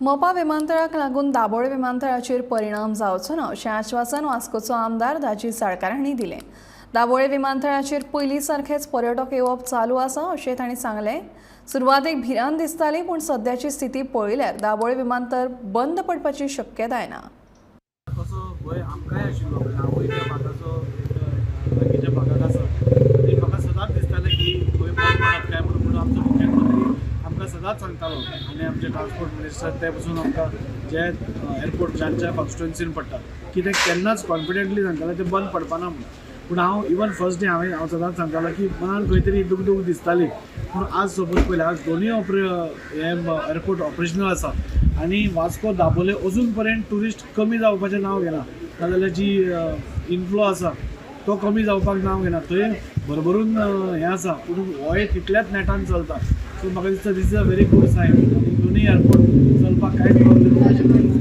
मोपा विमानतळाक लागून दाबोळे विमानतळाचेर परिणाम जावचो ना अशें आश्वासन वास्कोचो आमदार दाजी साळकार हांणी दिलें. दाबोळे विमानतळाचेर पयलीं सारकेच पर्यटक येवप चालू आसा अशें तांणी सांगलें. सुरवातेक भिरांत दिसताली, पूण सद्याची स्थिती पळयल्यार दाबोळे विमानतळ बंद पडपाची शक्यताय ना. तसो भंय आमकांय आशिल्लो. हांवूय त्या भागाचो एक लागींच्या भागाक आसा आनी म्हाका सदांच दिसतालें की खंय बंद पडत काय म्हणून. पूण आमचो मुख्यमंत्री आमकां सदांच सांगतालो आनी आमचे ट्रान्सपोर्ट मिनिस्टर ते पसून आमकां जे एअरपोर्ट जांच्या कॉन्स्टिट्युएन्सीन पडटा की ते केन्नाच कॉन्फिडंटली सांगताले ते बंद पडपाना म्हणून. पूण हांव इवन फर्स्ट डे हांव सदांच सांगतालो की मनान खंय तरी दुखदुख दिसताली. पूण आज सपोज पळयल्यार आज दोनूय हे एअरपोर्ट ऑपरेशनल आसा आनी वास्को दाबोले अजून पर्यंत ट्युरिस्ट कमी जावपाचें नांव घेना, नाजाल्यार जी इनफ्लो आसा तो कमी जावपाक नांव घेना. थंय भरभरून हें आसा, पूण होय तितल्याच नेटान चलता. सो म्हाका दिसता this is a very good sign आनी दोनूय एअरपोर्ट चलपाक कांयच प्रॉब्लेम ना.